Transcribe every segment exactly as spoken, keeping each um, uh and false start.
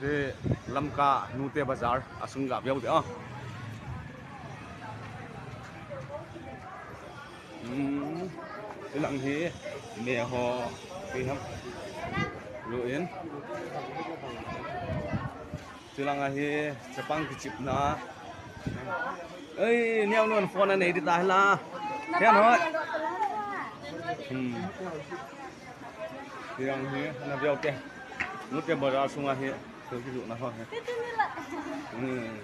Te Lamka Nute Bazar asung ga veu te a. Hmm. Te lang hi me ho. Te ham. Lu in. Te lang ahi chapang kichipna. Ei, neo nun phone anei di ta la. Te noi. Hmm. Te lang hi na veu te. Nute Bazar sunga hi. Thil kijoh na ho hi. Hmm.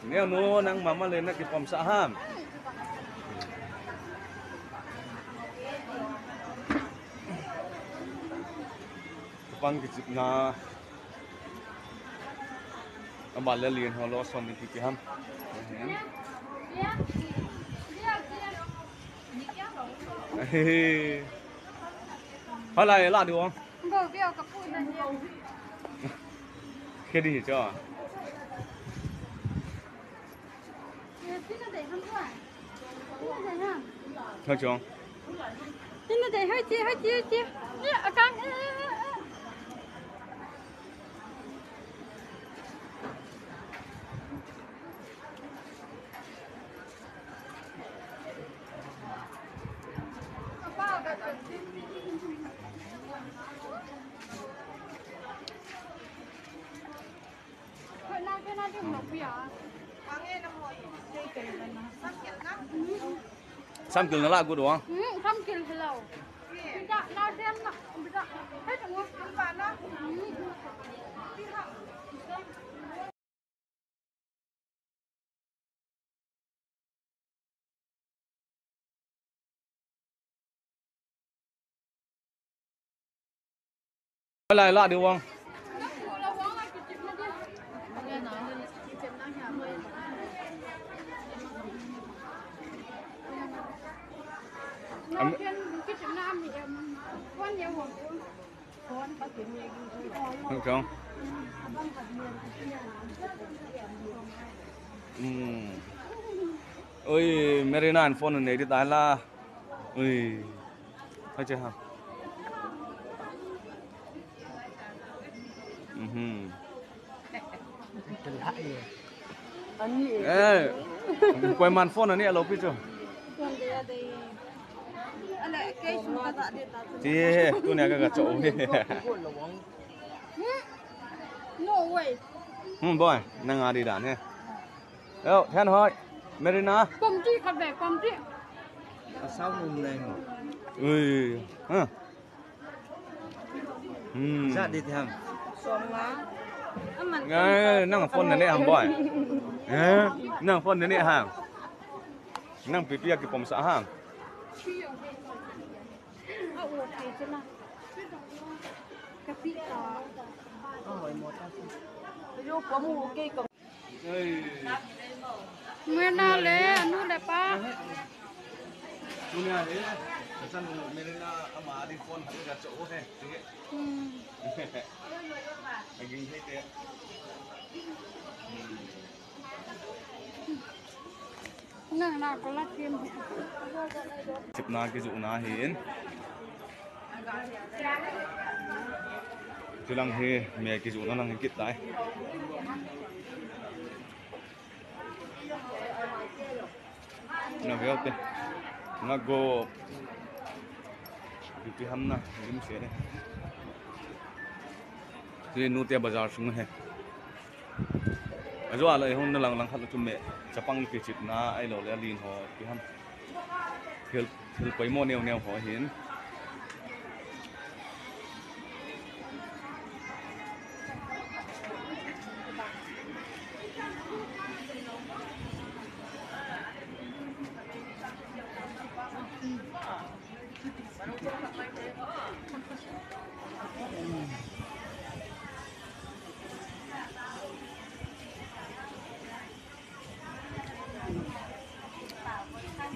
Neo nu nang mama le na kipom sah ham. Chapang kichipna. Ama le lien ho lo son ni ki ham. Hala la di wang. Bo, bo, ka pu na ni. Kedi cho. Tina de ham tua. Tina de ham. Hoi chong. Tina de hoi chi, hoi chi, hoi chi. Ni akang. Samkil na la gu duang. Hmm, samkil hello. Bida, la dem na, bida. Hei, tengok. Hmm. Lai la di wang. Am- Hang chong. Hmm. Oi, Merina in phone nei di ta la. Oi. Hai che ha. Mhm. Ani e. Eh, koiman phone ani alo pi chu. Ti he, tunia ka ka cho he. Hmm? No way. Hmm, boy, nang adi dan he. Yo, Thenhoi, Merina. Pom ti ka be, pom ti. Asau num nai mo. Ui, ha. Hmm. Sa di tham. Song ma. Aman. Ngai, nang phone na ne ham boy. Eh, nang phone na ne ham. Nang pipi a kipom sah ham. A u ke chena. Ka pi ta. Yo, pom u ke ka. Ei. Merina le, anu le pa. Tunia he, kasan Merina ama adi phone hal ga cho he. Hmm. Aging he te. Nang na ko la tim. Chipna kijohna hin. Chulang hi me kijohna lang hi kit tai. Na veu te. Na go. Ipi ham na, lim se ne. Hi Nute Bazar sung he. Ajo a la hung na lang lang khat chu me chapang kichipna ahilou le alin ho ipi ham. Thil, thil poimo neo neo ho hin.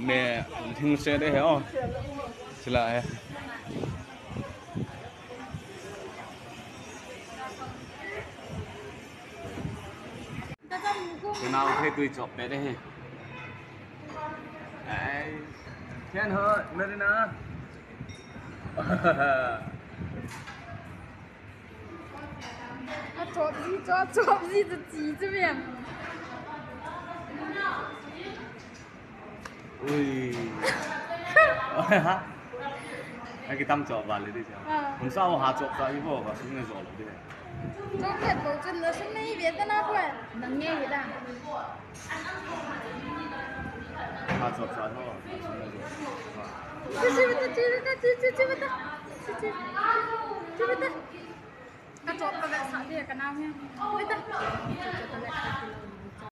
Me thing se de he o. Sila he. Kenau thei tui chop pe de he. Ai. Thenhoi, Merina. Chop ji, chop, chop ji, chu chi chu mem. Ui. Akitam chop vale di cha. Ah. Hung sa ho ha chop sa hi vo, va sum ne jo lo di. Chop le bo chun na sum nei ve ta na ko. Nang nge hi da. Ha chop sa ho, va sum ne jo. Chi, chi, chi, chi, chi, chi, chi, chi, chi, chi, chi, chi, chi. Ka chop ka ve sa di ka nau nge. Ve ta. Chop ka ve sa di.